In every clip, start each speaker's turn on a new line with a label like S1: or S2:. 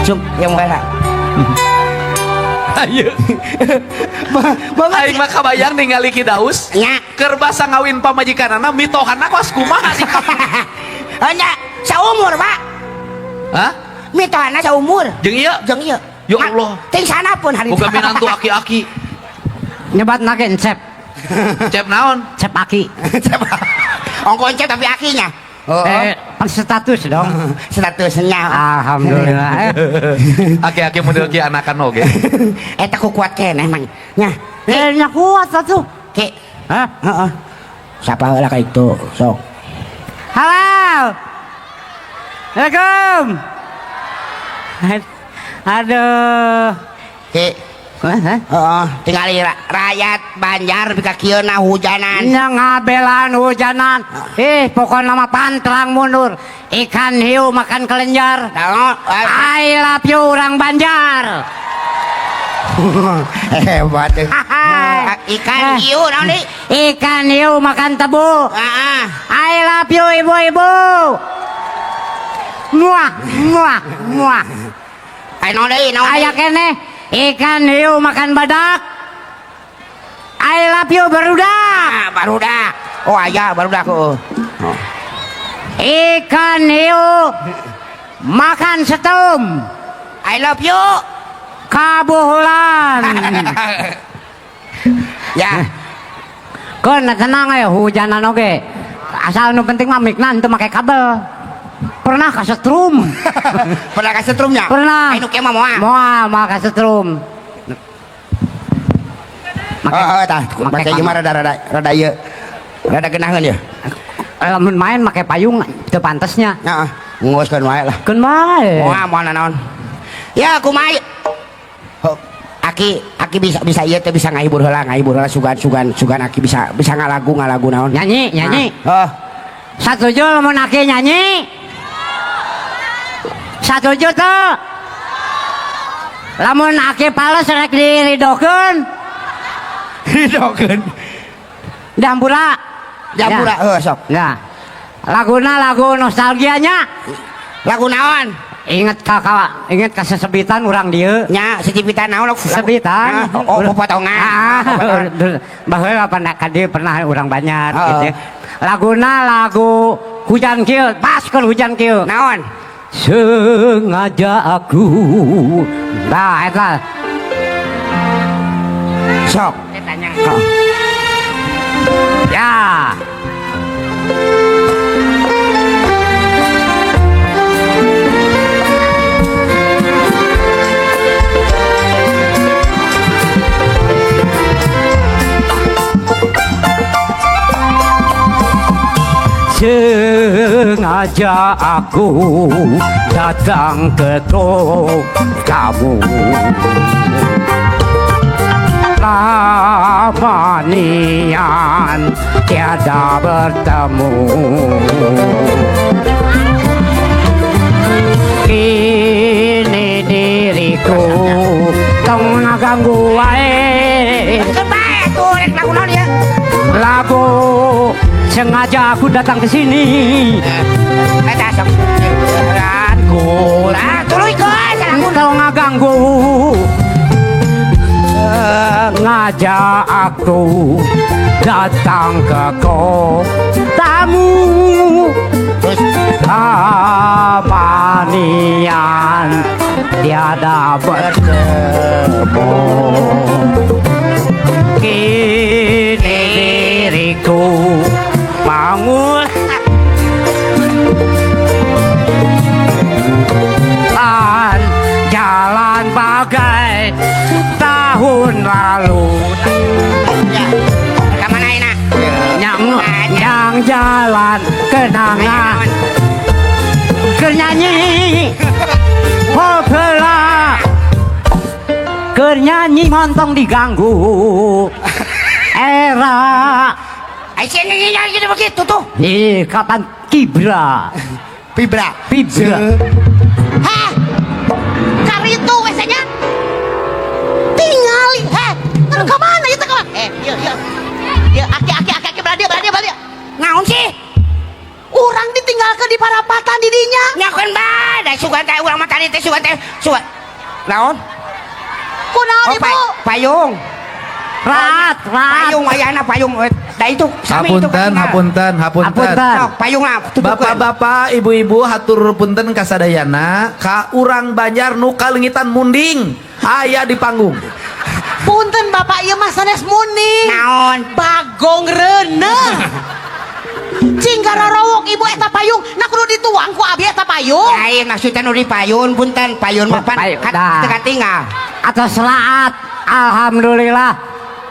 S1: Cung,
S2: Yang mana?
S3: Ayo.
S2: Banget.
S3: Aing mah kabayang ningali Ki Daus.
S2: Nya.
S3: Keur basa ngawin pamajikanana mitohana kos kumaha sih?
S2: Nya, saumur, Pak.
S3: Hah?
S2: Mitohana saumur.
S3: Jeung ieu?
S2: Jeung ieu.
S3: Ya Allah.
S2: Ting sana pun hari.
S3: Boga minantu aki-aki.
S1: Nyebat nage encep.
S3: Cep naon?
S1: Cep aki.
S2: Cep. Ongko encep tapi akinya. Oh.
S1: Pan status dong.
S2: Statusnya.
S1: Alhamdulillah.
S3: Aki-aki model ki anakan oge.
S2: Eta ku kuat keneh mang. Nya.
S1: Nya kuat atuh.
S2: Ki.
S1: Hah?
S2: Heeh. Siapa heula ka itu? Sok.
S1: Halo. Assalamualaikum. Aduh.
S2: Ki.
S1: Hah?
S2: Heeh, tingali rakyat Banjar bika kieu na hujanan.
S1: Nya ngabelaan hujanan. Pokokna mah pantrang mundur. Ikan hiu makan kelenjar.
S2: Tangok.
S1: I love you orang Banjar.
S2: Hebat.
S1: Hai.
S2: Ikan hiu naon deui?
S1: Ikan hiu makan tebu.
S2: Heeh.
S1: I love you ibu-ibu. Muah, muah, muah.
S2: Ai naon deui? Naon deui?
S1: Aya keneh ikan hiu makan badak. I love you barudak.
S2: Ah, barudak. Oh, aya barudak heuh. Oh.
S1: Ikan hiu makan setum.
S2: I love you.
S1: Kabuhulan.
S2: Ya.
S1: Keun tenang aya hujanan oge. Asal nu penting mah mikna teu make kabel. Pernah kasetrum.
S2: Pernah kasetrumnya?
S1: Pernah.
S2: Anu kieu mah moal.
S1: Moal, moal kasetrum.
S2: Heeh, tah.
S1: Make
S2: Make ieu mah rada-rada rada ieu. Rada geunaheun ieu.
S1: Lamun main make payung teu pantesnya.
S2: Heeh, ngoskeun wae lah.
S1: Keun bae.
S2: Moal moal nanaon. Ya kumaha? Aki, aki bisa bisa ieu teh bisa ngahibur heula, ngahibur heula sugan sugan sugan aki bisa bisa ngalagu ngalagu naon.
S1: Nyanyi, nyanyi.
S2: Heeh.
S1: Satuju lamun aki nyanyi. Satuju teu. Lamun aki pales rek diridokeun.
S2: Ridokeun.
S1: Dampura.
S2: Dampura, heuh sok.
S1: Nah. Laguna lagu nostalgianya.
S2: Lagu naon?
S1: Ingat kakak, ingat kasesebitan urang dieu.
S2: Nya, sesebitan naon lagu?
S1: Sesebitan.
S2: Oh, popotongan.
S1: Ah, baheula pernah ka dieu pernah urang Banjar gitu. Laguna lagu hujan kieu, pas keur hujan kieu.
S2: Naon?
S1: Sengaja aku. Nah, eta.
S2: Sok.
S1: Ya. Sengaja aku datang ke kamu. Lama nian tiada bertemu. Kini diriku tong ganggu wae. Lagu sengaja aku datang ke sini. Tong ganggu. Sengaja aku datang ke kotamu. Lama nian tiada bertemu. Kini diriku bangun jalan bagai tahun lalu. Yang jalan kenangan keur nyanyi oh bela keur nyanyi montong diganggu era.
S2: Ai begitu tuh.
S1: Ih, kapan kibra?
S2: Fibra.
S1: Fibra.
S4: Heh. Karitu wesenya. Tingali, heh. Terus ke mana itu ke mana? Ieu ieu. Ieu aki aki aki aki berani berani berani.
S2: Naon sih?
S4: Urang ditinggalkan di di parapatan di dinya.
S2: Nya kan bae, sugan teh urang mah tadi teh sugan teh sugan. Naon?
S4: Kunaon
S2: Oh,
S4: ibu?
S2: Payung.
S1: Rat, rat.
S2: Payung ayana payung. Da itu sami itu
S5: Hapunten,
S2: kan.
S5: Hapunten, hapunten.
S1: Hapunten.
S2: Sok, payung lah tutupkeun.
S5: Bapak-bapak, ibu-ibu, hatur punten kasadayana ka urang Banjar nu kaleungitan munding aya di panggung.
S4: Punten bapak ieu mah sanes munding.
S2: Naon?
S4: Bagong reuneuh. Cing garorowok ibu eta payung, nah kudu dituang ku abi eta payung.
S2: Lain maksudnya nu di payun, punten payun mah pan
S1: Payung,
S2: kan
S1: dah.
S2: teu katinggal.
S1: Atau selaat. Alhamdulillah.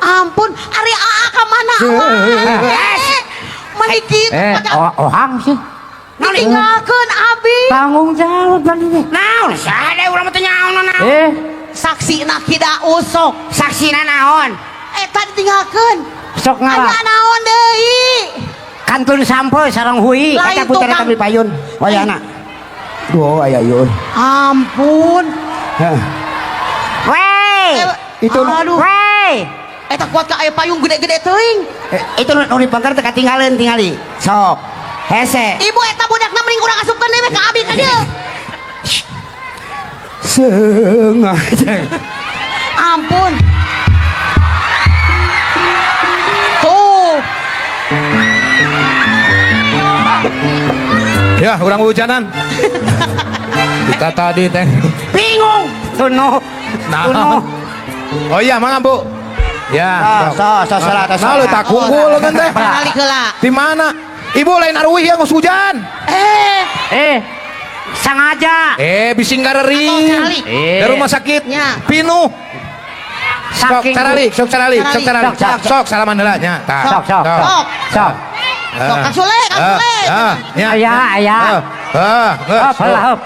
S4: Ampun, ari aa ka mana awak? Mani kitu
S1: Eh, ohang sih.
S4: ditinggalkeun abi.
S1: Tanggung jawab ini.
S2: Naon? Saha deui urang mah teu nyaon naon.
S1: Eh,
S4: Saksina kida usok.
S2: Saksina naon?
S4: Eta ditinggalkeun.
S1: Sok
S4: Aya
S1: ngalah.
S4: naon deui?
S1: Kantun sampo sareng hui.
S4: Lain
S2: Eta putra
S4: tukang.
S2: eta di payun. Wayana. Duh, aya ieu.
S4: Ampun.
S2: Heh.
S1: Wey.
S4: Eh,
S2: Itu
S4: aduh.
S1: Wey.
S4: Eta kuat ka aya payung gede-gede teuing.
S2: Eh, itu nu di pangkar teu katinggaleun tingali. Sok. Hese.
S4: Ibu eta budakna mending urang asupkeun deui we ka abi ka dieu.
S2: Sengaja.
S4: Ampun. Tuh.
S6: Ya, urang hujanan. Kita tadi teh.
S2: Bingung.
S1: Tunuh.
S6: Nah.
S1: Tunuh.
S6: Oh iya, mangga, Bu. Ya.
S2: So, so, so, salah,
S6: Nah, lu tak unggul kan teh.
S4: Balik heula.
S6: Di mana? Ibu lain aruih ya geus hujan.
S4: Eh,
S1: Eh, sengaja.
S6: Eh, bising garering.
S4: Atau calik.
S1: Eh.
S6: Dari rumah sakit.
S4: Nya.
S6: Pinuh. Sok
S1: Saking
S6: caralik, sok caralik, sok caralik.
S1: Sok, sok.
S6: Sok salaman heula nya. Tah.
S1: Sok, sok,
S6: Sok.
S4: Sok.
S1: Sok.
S4: Sok Kang Sule, Kang Sule.
S6: Ah, nya.
S1: Aya, aya.
S6: Ah, ah,
S1: Hop, heula, hop.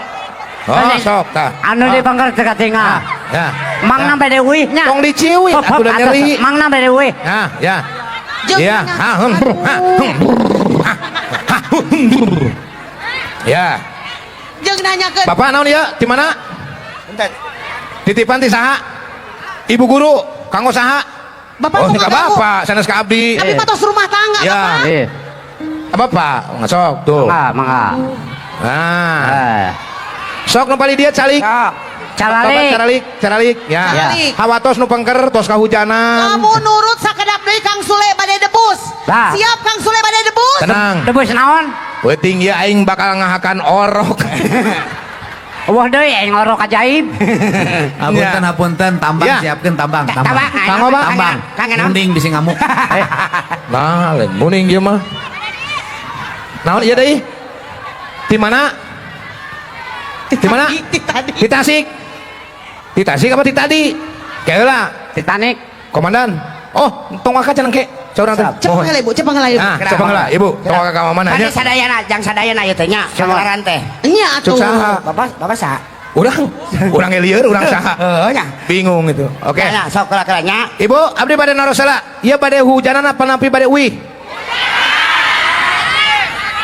S6: Oh, sok tah.
S1: Anu di pangker teu katinggal.
S6: Ya.
S1: Mangna bade uih nya.
S6: Tong diciwit
S1: Hop, hop,
S6: atuh da
S1: atas.
S6: nyeri.
S1: Mangna bade uih.
S6: Nah, ya.
S4: Jeung
S6: Ya.
S4: nya.
S6: Ha, hmm, brr, ha, hmm, brr, ha, ha, hmm, brr. Ya.
S4: Jeung nanyakeun.
S6: Bapak naon ieu? Di mana? Titipan ti saha? Ibu guru, kanggo saha?
S4: Bapak
S6: Oh,
S4: mau
S6: ka
S4: ngaganggu.
S6: bapak, sanes ka abdi.
S4: Abi mah tos rumah tangga,
S6: Ya.
S4: Bapak.
S1: Eh,
S6: Bapak, sok tuh.
S1: mangga, mangga.
S6: Nah,
S1: Eh,
S6: sok nu paling dia calik.
S2: Sok.
S6: Bapak
S1: caralik.
S6: caralik, caralik ya.
S4: Caralik.
S6: Hawatos nu pengker tos kahujanan.
S4: Kamu nurut sakedap deui Kang Sule bade debus.
S1: Lah.
S4: Siap Kang Sule bade debus.
S6: Tenang.
S1: Debus naon?
S6: Weuting ieu aing bakal ngahakan orok.
S1: Wah deui aing ngorok ajaib.
S5: Hapunten,
S6: Ya.
S5: hapunten, tambang
S6: Ya.
S5: siapkeun tambang, tambang.
S2: Tambang,
S6: Kang apa?
S5: Tambang.
S2: Kang naon?
S5: Munding bisi ngamuk.
S6: Nah, lain muning ieu mah. Naon ieu deui? Di mana? Di mana?
S4: Di tadi.
S6: Di Tasik. Di Tasik apa di tadi? Keula,
S1: Titanic.
S6: komandan. Oh, tong waka cenah ke. Saurang teh.
S4: Cepeng heula Ibu, cepeng heula Ibu.
S6: Nah, cepeng heula, Ibu. Tong waka ka mana
S2: Bade
S6: nya?
S2: sadayana, jang sadayana ieu teh nya, sagelaran teh.
S4: Nya
S6: Cuk
S4: atuh.
S6: saha?
S2: Bapak, bapak saha?
S6: Urang, urang lieur, urang saha.
S2: Heuh nya.
S6: Bingung itu. Oke.
S2: Nya, sok kela-kela nya.
S6: Ibu, abdi bade naros heula. Ieu bade hujanan apa nampi bade uih?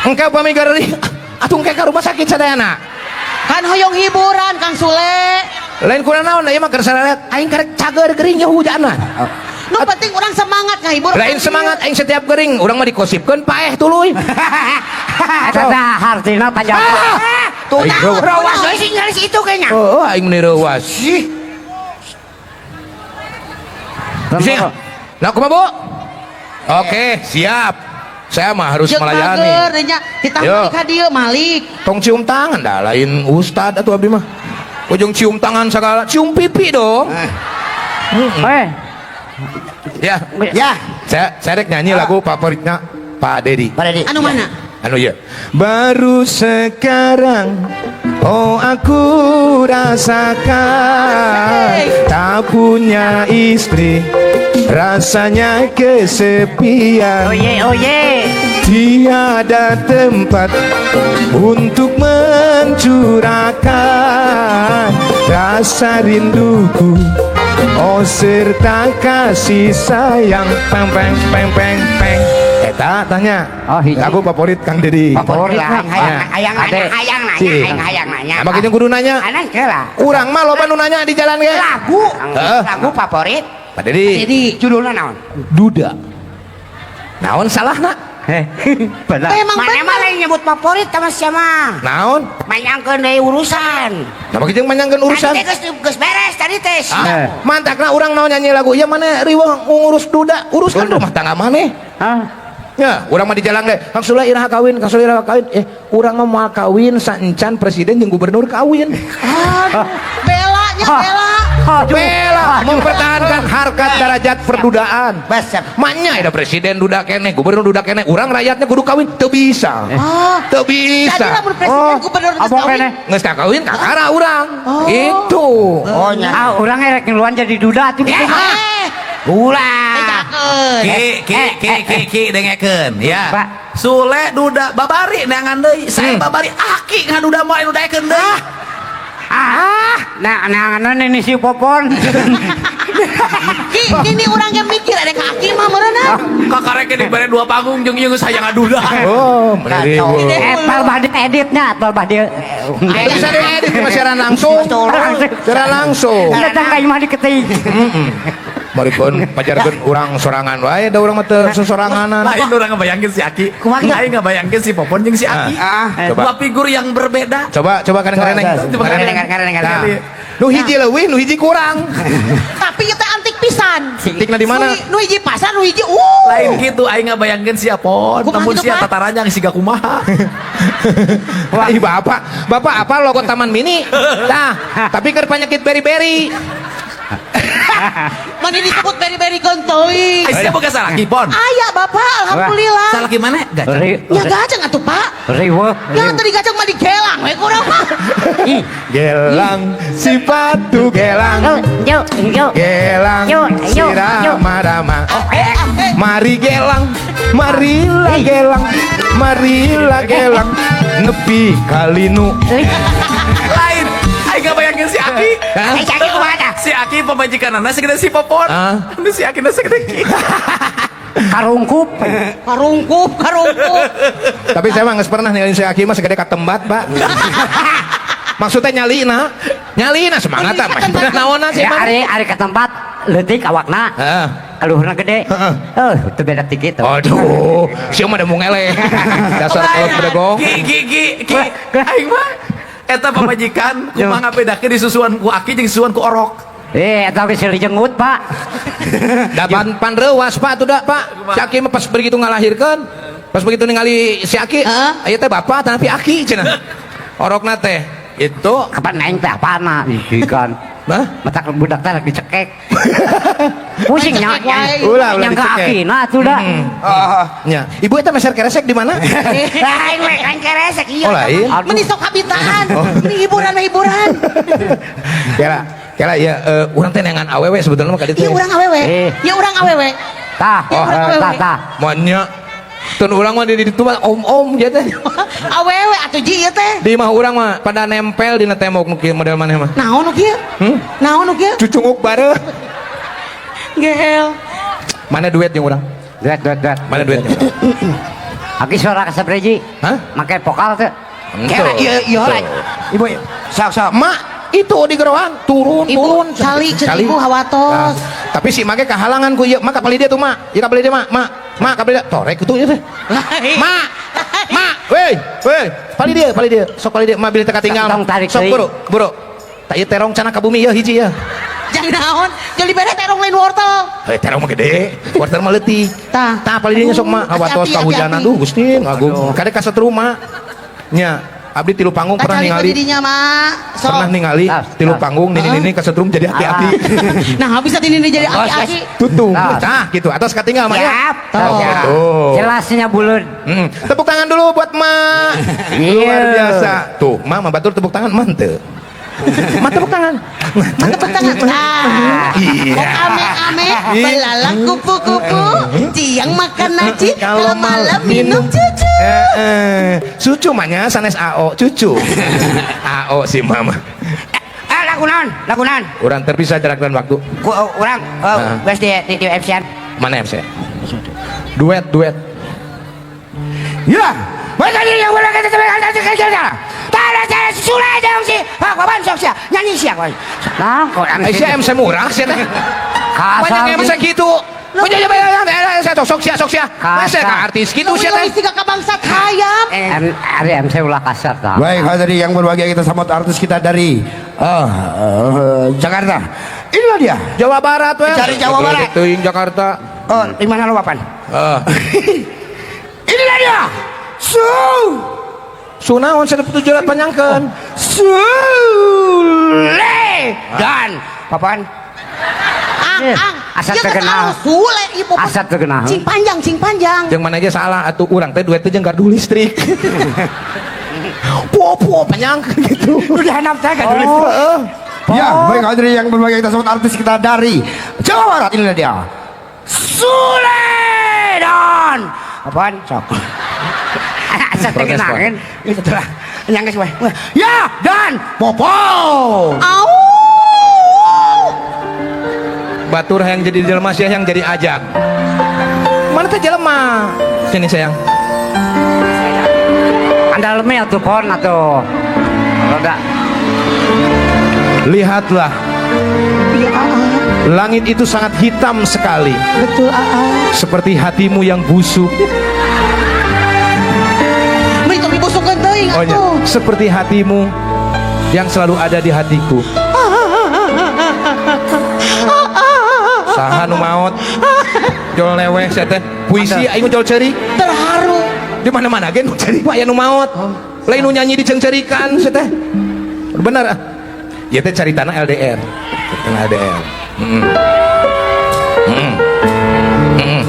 S6: Engke upami gareuring atuh engke ka rumah sakit sadayana.
S4: Kan hoyong hiburan Kang Sule.
S6: Lain kurang naon ieu mah keur sararea aing karek cager gering ya hujanna.
S4: Nu penting urang semangat ngahibur.
S6: Lain semangat aing setiap gering, urang mah dikosipkeun paeh tuluy.
S1: Eta teh hartina panjang.
S6: Ah!
S2: Tuh,
S6: Aing reuwas.
S2: rawas deui sih nyaris itu kayaknya.
S6: Oh, aing meni reuwas. Sing. Nah, kumaha, Bu? Oke, siap. Saya mah harus
S4: Jeung
S6: melayani.
S4: mager deui nya. Ditambah
S6: Yo.
S4: ka dieu Malik.
S6: Tong cium tangan dah, lain ustad atau abdi mah. Ujung cium tangan segala, cium pipi dong.
S1: Eh,
S6: Ya,
S2: Ya,
S6: saya rek nyanyi lagu favoritnya Pak Dedi.
S2: Pak Dedi.
S4: Anu mana?
S6: Anu ya. Baru sekarang oh aku rasakan tak punya istri rasanya kesepian.
S1: oye oye.
S6: Tiada tempat untuk mencurahkan rasa rinduku, oh serta kasih sayang. Peng peng peng peng peng. Eta tanya.
S1: Oh, hiji.
S6: Lagu favorit Kang Dedi.
S1: Favorit.
S2: Hayang
S1: Ya.
S2: hayang
S1: Ade.
S2: nanya, hayang nanya,
S6: Cih.
S2: hayang hayang nanya.
S6: Nah, makanya kudu nanya.
S2: Aneh heula.
S6: Urang mah loba nu nanya di jalan ge.
S2: Lagu,
S6: Heeh.
S2: lagu favorit.
S6: Pak Dedi.
S4: Jadi
S2: Judulnya naon?
S6: Duda. Naon salahna?
S1: Benar.
S4: Memang
S2: Mana mah
S4: bener.
S2: Lain nyebut favorit sama siapa?
S6: Naon?
S2: Manyangkeun deui urusan.
S6: Nah, begitu manyangkeun urusan.
S2: Tadi teh geus geus beres tadi teh.
S6: Ah, mantakna urang naon nyanyi lagu ieu mana riweuh ngurus duda, uruskan rumah tangga maneh.
S1: Hah?
S6: Ya, urang mah di jalan deh. Kang Sule iraha kawin, Kang Sule iraha kawin. Eh, urang mah moal kawin saencan presiden jeung gubernur kawin.
S4: Aduh, belanya bela.
S1: Aduh.
S6: Bela mempertahankan harkat derajat perdudaan.
S2: Besep.
S6: Maknya ada presiden duda keneh, gubernur duda keneh, urang rakyatnya kudu kawin, teu bisa.
S4: Ah.
S6: Teu bisa.
S4: Jadi lamun presiden gubernur geus
S1: Abong
S4: kawin.
S1: keneh.
S6: Geus kawin kakara urang.
S4: Oh.
S6: Itu.
S2: Oh nya.
S1: Ah, urang erek ngiluan jadi duda atuh.
S4: Eh,
S2: Ulah.
S4: bejakeun.
S5: Ki ki ki ki ki dengekeun ya.
S1: Pak.
S5: Sule duda babari neangan deui. Saya babari aki ngaduda moal nu daekeun deui.
S1: Ah, nah, nah, nah, ini si Popon.
S4: Ki, ini urang yang mikir ada ka aki mah meureunna.
S5: Kakarek dibere dua panggung jeung ieu geus hayang ngaduda.
S6: Oh, meuni
S2: Kacau.
S1: Tol bah editnya, tol bah dia.
S6: Bisa diedit mah siaran langsung. Siaran langsung.
S1: Datang ka imah diketik.
S6: Marikeun pajarkeun urang sorangan wae da urang mah teu sesoranganan.
S5: Lain urang ngebayangin si Aki.
S2: Kumaha?
S5: Aing ngebayangin si Popon jeung si Aki.
S2: Ah.
S6: Coba.
S5: Dua figur yang berbeda.
S6: Coba coba kan ngareneng.
S5: Coba,
S2: Ngareneng, ngareneng, ngareneng.
S6: Nah, nu hiji leuwih, nu hiji kurang.
S4: Tapi kita antik pisan.
S6: Antikna di mana?
S4: Nu hiji pasar, nu hiji
S5: Lain gitu aing ngabayangkeun si Popon,
S4: Kumaha
S5: namun
S4: gitu,
S5: sia
S4: Pak?
S5: tataranjang siga kumaha.
S6: Wah, ih, bapak, bapak apa logo Taman Mini? Nah, tapi keur penyakit beri-beri.
S4: Mana disebut beri-beri kontoi.
S5: Eh, sia boga salaki Pon.
S4: Aya bapak, alhamdulillah.
S5: Salaki mana? Gacang.
S4: Ya gacang atuh pak.
S1: Riweuh.
S4: Ya tadi gacang mah digelang we kurang mah.
S1: Ih,
S6: Gelang si patu gelang.
S1: yuk, yuk, yuk.
S6: Gelang
S1: Yuk,
S6: si
S1: yuk, yuk.
S6: rama-rama. Mari gelang, marilah gelang, marilah gelang nepi kalinu.
S5: Lain aing ngabayangkeun si Aki.
S6: Hah?
S2: Eh, si Aki kumaha tah?
S5: Si Aki pamajikanana segede si Popon.
S6: Ah.
S5: Anu si Aki na segede kieu.
S1: Karungkup.
S4: Karungkup, karungkup.
S6: Tapi saya mah geus pernah ninggalin si Aki mah segede katembat, Pak. Maksudnya nyalina, nyalina semangat ah, mah. Bener naonna sih
S1: Ya,
S6: mah.
S1: ari ari ke tempat leutik awakna.
S6: Heeh.
S1: Kaluhurna gede.
S6: Heeh.
S1: Eh, itu beda dikit.
S6: Aduh, si mah ada mau ngeleh. Dasar kolot bedegong.
S5: Ki ki ki ki aing mah eta pamajikan kumaha ngabedakeun disusuan ku Aki jeung disusuan ku Orok.
S1: Eh, eta geus jenggut, Pak.
S6: Da pan pan reuas Pak atuh da Pak. Si Aki mah pas begitu ngalahirkeun, pas begitu ningali si Aki,
S4: Heeh.
S6: aya teh bapak tapi Aki cenah. Orokna teh itu
S1: Kapan aing teh apana? Ih, kan.
S6: Hah?
S1: Mata budak teh lagi dicekek. Pusing nya.
S4: Dicekek wae.
S6: Ulah, ulah
S1: Nyangka
S6: dicekek.
S1: aki nah atuh da.
S2: Oh.
S6: Nya. Ibu eta meser keresek di mana?
S2: Lain we lain keresek iya.
S6: Oh lain.
S1: Aduh.
S4: Meni sok habitaan. Ini hiburan mah hiburan.
S6: Kela, kela ya urang teh neangan awewe sebetulnya mah ka ditu.
S4: Iya urang awewe.
S1: Eh.
S4: Iya urang awewe.
S1: Tah,
S4: Ya, urang awewe.
S1: tah, tah.
S6: Manya. Tun urang mah di ditu mah om-om gitu.
S4: Awewe atuh ji ieu teh.
S6: Di mah urang mah pada nempel dina tembok nu kieu model maneh mah.
S4: Naon nu kieu?
S6: Hmm?
S4: Naon nu kieu?
S6: Cucunguk bareuh.
S4: Gel.
S6: Mana duet jeung urang?
S1: Duet, duet, duet.
S6: Mana duetnya?
S1: Aki suara kasabreji.
S6: Hah?
S1: Make vokal teh.
S2: Kela ieu ieu lah. Ibu sok sok.
S6: Mak itu di geroan turun
S4: Ibu,
S6: turun
S4: cali, ceuk ibu hawatos.
S6: Nah, tapi si make kahalangan ku ieu mak kapali dia tuh mak ieu kapali dia mak mak mak kapali dia torek itu ieu teh
S4: Lain.
S6: mak mak weh weh pali dia sok pali dia mak bilih teu katinggal
S1: Tong tarik
S6: sok
S1: deui.
S6: buru buru tak ieu terong cana ka bumi ieu hiji ieu
S4: Jangan naon, jadi bere terong lain wortel.
S6: heuh terong mah gede wortel mah leutik
S4: Tah.
S6: tah pali dia sok mak hawatos
S4: Hati-hati,
S6: kahujanan
S4: hati-hati.
S6: duh Gusti ngagung kade kasetrum mak nya abdi tilu panggung
S4: Tah
S6: pernah
S4: cari
S6: ningali
S4: ke didinya mak. Sok.
S6: pernah ningali
S1: Tas,
S6: tilu
S1: tas.
S6: panggung nini nini kasetrum jadi hati-hati
S4: Nah, bisa ini jadi aki-aki.
S6: tutung
S1: Tas.
S6: tah gitu atas katinggal mak ya
S2: Siap.
S4: Tuh.
S6: Gitu.
S1: Jelasnya buleud.
S6: Tepuk tangan dulu buat Mak.
S1: Iya.
S6: Luar biasa. Tuh, Mama batur tepuk tangan mante. Ma tepuk tangan.
S4: Mak tepuk tangan. Ah.
S6: Iya.
S4: Oh, ame-ame, belalang kupu-kupu, siang makan nasi, kalau malam minum cucu.
S6: Cucu mahnya sanes AO, cucu. AO si mama.
S2: Eh lagu naon? Lagu naon?
S6: Urang terpisah jarak dan waktu.
S2: Ku urang
S6: Nah.
S2: geus di MC-an.
S6: Mana MC? Duet, duet.
S2: Ya. Nyanyi sia
S1: Nah, kok
S6: Eh, si MC murah sih teh.
S1: Kasar.
S6: Banyak MC gitu. Oh, ya, ya, ya, ya, ya, sok sok sia, sok sia. Masa ka artis kitu sia teh.
S4: Leuwih siga ka bangsat hayam.
S1: M ari MC ulah kasar tah.
S2: Baik, hadirin yang berbahagia, kita sambut artis kita dari Jakarta. Inilah dia.
S6: Jawa Barat we.
S2: Cari Jawa Barat.
S6: Teuing Jakarta.
S2: Oh, di mana lo, Papan?
S6: Eh,
S2: Inilah dia. Su
S6: Sunaon 1700 panjangkeun.
S2: Sule dan Papan.
S4: Ang ang.
S1: Asa
S4: Ieu geus
S1: terkenal.
S4: alus, Sule ieu Popon.
S1: Asa terkenal.
S4: Cing panjang, cing panjang.
S6: Jeung mana aja salah atuh urang teh duet teh jeung gardu listrik. Po po panjangkeun gitu.
S2: Udah handap teh gardu listrik.
S6: Heeh.
S2: Ya, baik, hadirin yang berbahagia, kita sambut artis kita dari Jawa Barat. Inilah dia. Sule dan Papan, sok.
S1: Asa terkenal.
S2: Itu lah. Yang geus we. Ya, dan Popon.
S4: Au.
S6: Batur yang jadi jelema, sia yang jadi ajak. Mana teh jelema? Sini, sayang.
S1: Andal me atuh pon atuh. Roda.
S6: Lihatlah,
S4: Iya, Aa.
S6: langit itu sangat hitam sekali.
S4: Betul, Aa.
S6: Seperti hatimu yang busuk.
S4: Meni tong dibusukkeun teuing
S6: Oh, nya.
S4: atuh.
S6: Seperti hatimu yang selalu ada di hatiku. Saha nu maot? Jol leweh sia teh. Puisi aing jol ceurik.
S4: Terharu.
S6: Di mana-mana ge nu ceurik mah aya nu maot. Lain nu nyanyi diceungceurikan sia teh. Bener ah. Ieu teh caritana LDR. Caritana LDR. Heeh. Heeh. Heeh.